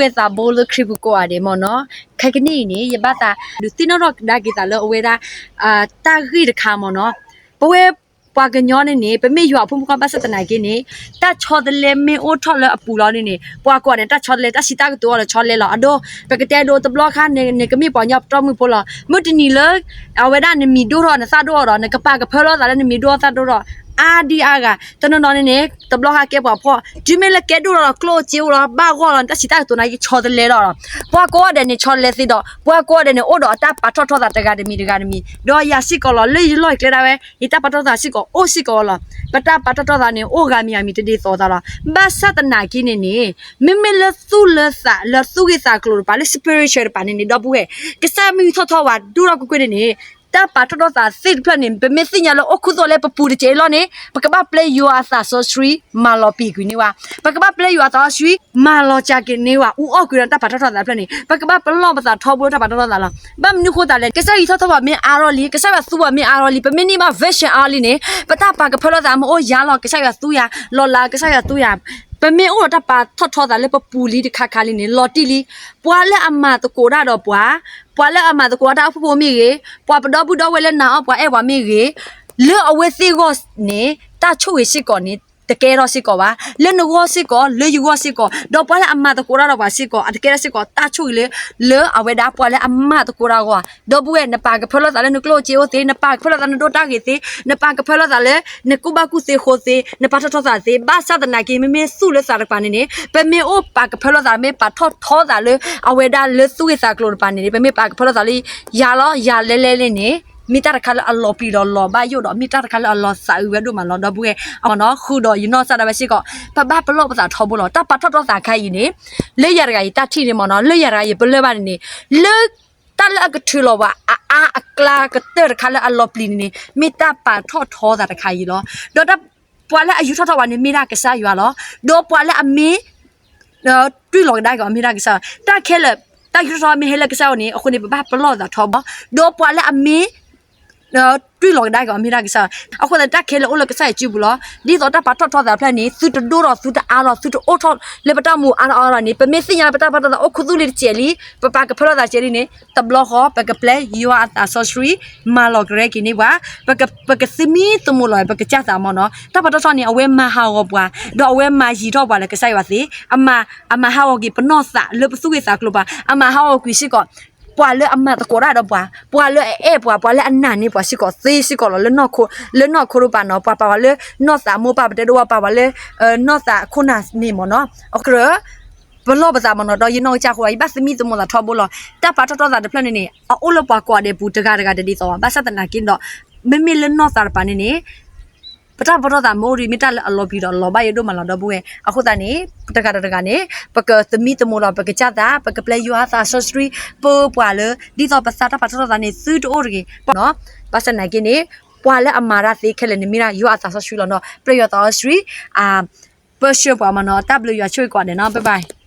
ဝဲသးဘိလၢခရံာ်ပူၤကိးဂၤဒဲးမ့ၢ်နီၤ, ခဲကနံၣ်အံၤန့ၣ် ယဘၣ်သးဒုးသ့ၣ်နီၣ်ထီၣ်ကဒါက့ၤသးလၢအဝဲဒၣ် တၢ်ဂ့ၢ်တခါမ့ၢ်နီၤ, ပဝဲပှၤကညီန့ၣ်န့ၣ် ပမ့ၢ်ယွၤအဖိမုၣ်ဖိခွါဘၣ်ဆၣ်သနာ်က့န့ၣ် တၢ်ဆီတလဲမ့ၢ်အိၣ်ထီၣ်လၢအပူၤလီၤန့ၣ်န့ၣ် ပှၤကိးဂၤဒဲးန့ၣ် တၢ်ဆီတလဲ တၢ်စံးတၢ်ကတိၤအီၤလီၤ ဆီတလဲလီၤ. အဒိ ပကတဲဒိတဘျီခါန့ၣ် နကမ့ၢ်ပှၤကညီပတီၢ်မုၢ်ဖိလီၤ. မုၢ်တနံၤလၢ အဝဲဒၣ်နမံၤဒိၣ်ထီၣ်နသၣ်ဒိၣ်ထီၣ်ဒီး နကပာ်ကဖၢလီၤသးလၢနမံၤဒိၣ်ထီၣ်သၣ်ဒိၣ်ထီၣ် အါဒံအါဂၤ တနီၤနီၤန့ၣ်န့ၣ် တဘျီခါကဲပှၤဖှီၣ် တုၤမ့ၢ်လၢကဲဒိၣ်ထီၣ်ဒီး ကျိၣ်စ့အိၣ်လီၤ ဘၣ်ဂီၢ်လီၤန့ၣ် တၢ်စံးတၢ်ကတိၤန့ၣ် ယဆီတလဲလီၤလီၤ. ပှၤကိးဂၤဒဲးန့ၣ် ဆီတလဲသ့ဒီး ပှၤကိးဂၤဒဲးန့ၣ် အိၣ်ဒီးအတၢ်ပာ်ထီၣ်ထီသးတဂၤတမံၤတဂၤတမံၤ ဒီးယၤစ့ၢ်ကီးလီၤ လၢယလီၢ်ယကျဲဒၣ်ဝဲ ယတၢ်ပာ်ထီၣ်ထီသးစ့ၢ်ကီး အိၣ်စ့ၢ်ကီးလီၤ. ပတၢ်ပာ်ထီၣ်ထီသးန့ၣ် အိၣ်ဂၤမံၤဂၤမံၤ တဒ်သိးသးလီၤ. ဘၣ်ဆၣ်သနာ်က့န့ၣ်န့ၣ် မ့မ့ၢ်လၢသူၣ်လၢသး လၢသူၣ်ဂ့ၤသးကျိၤတပၤ လၢ spiritual တပၤန့ၣ်န့ၣ် ဒီပုၢ်ဝဲၢ် ကစၢ်မ့ၢ်ဂံၢ်ထီၣ်ထီဝဲ ဒိၣ်ထီၣ်ကွ့ၢ်ကွ့ၢ်န့ၣ်န့ၣ် တၢ်ပာ်ထီၣ်ထီသးသ့ၣ်တဖျၢၣ်န့ၣ် ပမ့ၢ်သ့ၣ်ညါလၢအိၣ်ခူသူၣ်လၢပပူၤတကဲးအံၤလီၤန့ၣ် ပကဘၣ်ပျဲယွၤအသးစီဆှံ မၤလီၤပံာ်ကွံာ်န့ၢ်ဝဲ, ပကဘၣ်ပျဲယွၤအသးစီဆှံ မၤလီၤစှၤက့ၤန့ၢ်ဝဲ အူအီၣ်ကွံာ်ဒီးတၢ်ပာ်ထီၣ်ထီသးတဖျၢၣ်န့ၣ် ပကဘၣ်ပလီၢ်ပသးထီဘိလၢတၢ်ပာ်ထီၣ်ထီသးလီၤ. ဘၣ်မနုၤဃိသတးလဲၣ် ကစၢ်ဂံၢ်ထီၣ်ထီပှၤမ့ၢ်အါထီၣ်လံ ကစၢ်ယွၤသူပှၤမ့ၢ်အါထီၣ်လံ ပမ့ၢ်န့ၢ်ဘၣ် vision အါထီၣ်လံန့ၣ် ပတၢ်ပာ်ကဖၢလီၤသးမ့ၢ်အိၣ်ယၤလီၤ ကစၢ်ယွၤသူယၤ လီၤလး ကစၢ်ယွၤသူယၤ ပမ့ၢ်အိၣ်ဒီးတၢ်ပာ်ထီၣ်ထီသးလၢပပူၤလံတခါခါလံန့ၣ် လီၤတံၢ်လံ. ပှၤလၢအမၤသကိးတၢ်ဒီးပှၤ ပှၤလၢအမၤသကိးတၢ်အိၣ်ဖှိၣ်ဖိမ့ၢ်ဂ့ၤ ပှၤပဒီပုၢ်ဒီဝဲၢ်လၢနာ်အီၣ်ပှၤအဲၣ်ပှၤမ့ၢ်ဂ့ၤ လၢအဝဲသ့ၣ်ဂီၢ်န့ၣ် တၢ်ဆိၣ်ဂ့ၤစ့ၢ်ကီးန့ၣ် တကဲထီၣ်စ့ၢ်ကီးဘၣ် လၢနဂီၢ်စ့ၢ်ကီး လၢယဂီၢ်စ့ၢ်ကီး ဒီးပှၤလၢအမၤသကိးတၢ်ဒီးပှၤစ့ၢ်ကီး အတကဲထီၣ်စ့ၢ်ကီး တၢ်ဆိၣ်ဂ့ၤလၢ လၢအဝဲဒၣ်ပှၤလၢအမၤသကိးတၢ်အဂီၢ် ဒီပုၢ်ဝဲၢ် နပာ်ကဖၢလီၤသးလၢနကျိၣ်စ့အိၣ်သ့ နပာ်ကဖၢလီၤသးနဒိၣ်တၢ်ဂ့ၤသ့ နပာ်ကဖၢလီၤသးလၢ နကူၣ်ဘၣ်ကူၣ်သ့ဃိသ့ နပာ်ထီၣ်ထီသးသ့ ဘၣ်ဆၣ်သနာ်က့ မ့မ့ၢ်သူၣ်လၢသးတကပၤန့ၣ်န့ၣ် ပမ့ၢ်အိၣ်ပာ်ကဖၢလီၤသး မ့ၢ်ပာ်ထီၣ်ထီသးလၢ အဝဲဒၣ်လၢသူၣ်ဂ့ၤသးကျိၤတကပၤန့ၣ်န့ၣ် ပမ့ၢ်ပာ်ကဖၢလီၤသးလၢ ယၤလီၤ ယၤလဲၤလဲၤလံန့ၣ် မ့ၢ်တၢ်တခါလၢအလီၤပျံၤဒီးလီၤဘၣ်ယိၣ်ဒီး မ့ၢ်တၢ်တခါလၢအလီၤသးအုးဝဲဒိၣ်မးလီၤ ဒီပုၢ်ဝဲၢ် အနီၤ ဃုာ်ဒီးယနီၢ်ကစၢ်ဒၣ်ဝဲစ့ၢ်ကီး ပဘၣ်ပလီၢ်ပသးထီဘိလီၤ တၢ်ပာ်ထီၣ်ထီသးခါအံၤန့ၣ် လၢယၤတဂၤယတၢ်ထံၣ်န့ၣ်မ့ၢ်နီၤ လၢယၤတဂၤယပလၢၢ်ဘၣ်န့ၣ်န့ၣ် လၢ တၢ်လၢအကထုးလီၤပှၤအအါအကျါကတၢၢ်တခါလၢအလီၤပျံၤန့ၣ်န့ၣ် မ့ၢ်တၢ်ပာ်ထီၣ်ထီသးတခါအံၤလီၤ. ဒီးတၢ်ပှၤလၢအယူးထီၣ်ထီပှၤန့ၣ်မ့ၢ်ဒၣ်ကစၢ်ယွၤလီၤ. ဒီးပှၤလၢအမ့ၢ် တွံၢ်လီၤကဒါက့ၤအီၤမ့ၢ်ဒၣ်ကစၢ်ယွၤ တၢ်ခဲလၢာ် တၢ်ယူးထီၣ်ထီမ့ၢ်ဟဲလၢကစၢ်ယွၤန့ၣ် အဃိန့ၣ် ပဘၣ်ပလီၢ်သးထီဘိ ဒီးပှၤလၢအမ့ၢ် တွံၢ်လီၤကဒါက့ၤအီၤမ့ၢ်ဒၣ်ကစၢ်ယွၤ အဃိသတးန့ၣ် တၢ်ခဲလၢာ်အိၣ်လၢကစၢ်ယွၤစုပူၤလီၤ. ဒ်သိးတၢ်ပာ်ထီၣ်ထီသးတဖျၢၣ်န့ၣ် သုတဒိၣ်ထီၣ် သုတအါထီၣ် သုတအိၣ်ထီၣ်လၢပတၢ်မူအါထီၣ်အါထီၣ်န့ၣ် ပမ့ၢ်သ့ၣ်ညါလၢပတၢ်ပာ်ထီၣ်ထီသးအိၣ်ခူသူၣ်လံတကဲးလံ ပပာ်ကဖၢလီၤသးတကဲးလံန့ၣ် တဘျီဃီ ပကပျဲယွၤအသးစီဆှံ မၤလီၤကရဲက့ၤန့ၢ်ပှၤ ပက ပကသမံသမိးလီၤ ပကစၢ်သးမ့ၢ်နီၤ တၢ်ပာ်ထီၣ်ထီန့ၣ် အဝဲမၤဟးဂီၤပှၤ ဒီးအဝဲမၤယံၤထီၣ်ပှၤလၢကစၢ်ယွၤသ့ အမၤ အမၤဟးဂီၤက့ၤပနီၢ်သးလၢပသူၣ်ဂ့ၤသးကျိၤပှၤ အမၤဟးဂီၤကွံာ်စ့ၢ်ကီး ပှၤလၢအမၤသကိးတၢ်ဒီးပှၤ ပှၤလၢအအဲၣ်ပှၤ ပှၤလၢအနာ်န့ၢ်ပှၤစ့ၢ်ကီးသ့စ့ၢ်ကီးလီၤ လၢနီၢ်ခိ လၢနီၢ်ခိတပၤနီၤ ပှၤပာ်ပှၤလၢနီၢ်သးမိၢ်ပၢ်ပတဲဒိဝဲ ပာ်ပှၤလၢ နီၢ်သးခိၣ်နၢ်န့ၣ်မ့ၢ်နီၤ အကြၢး ပလီၢ်ပသးမ့ၢ်နီၤ ဒီးယနီၢ်ကစၢ်အဃိ ယဘၣ်သမံသမိးသးထီဘိလီၤ တၢ်ပာ်ထီၣ်ထီသးတဖျၢၣ်န့ၣ်န့ၣ် အအိၣ်လၢပှၤကိးဂၤဒဲးပူၤတဂၤတဂၤတဒ်သိးဘၣ် ဘၣ်ဆၣ်သနာ်က့ဒီး မ့မ့ၢ်လၢနီၢ်သးတပၤန့ၣ်န့ၣ် ပတၢ်ပာ်ထီၣ်ထီသးမ့ၢ်အိၣ်ဒီး မ့ၢ်တၢ်လၢအလီၤပျံၤဒီးလီၤဘၣ်ယိၣ်ဒိၣ်မးလီၤ ဒီပုၢ်ဝဲၢ် အဃိသတးန့ၣ် ပတဂၤဒီးတဂၤန့ၣ် ပကသမံသမိးလီၤ ပကစၢ်သး ပကပျဲယွၤအသးစီဆှံ ပၢပှၤလၢ ဒ်သိးပသးတၢ်ပာ်ထီၣ်ထီသးန့ၣ် သုတအိၣ်တဂ့ၤ ဘၣ်ဆၣ်သနာ်က့န့ၣ် ပှၤလၢအမၤတၢ်သ့ခဲလၢာ်န့ၣ် မ့ၢ်ဒၣ်ယွၤအသးစီဆှံလီၤနီၤ ပျဲယွၤသးစီဆှံ ပၢဆှၢပှၤမ့ၢ်နီၤ တၢ်ဘျုးယွၤဆိၣ်ဂ့ၤကိးဂၤဒဲးနီၤ bye bye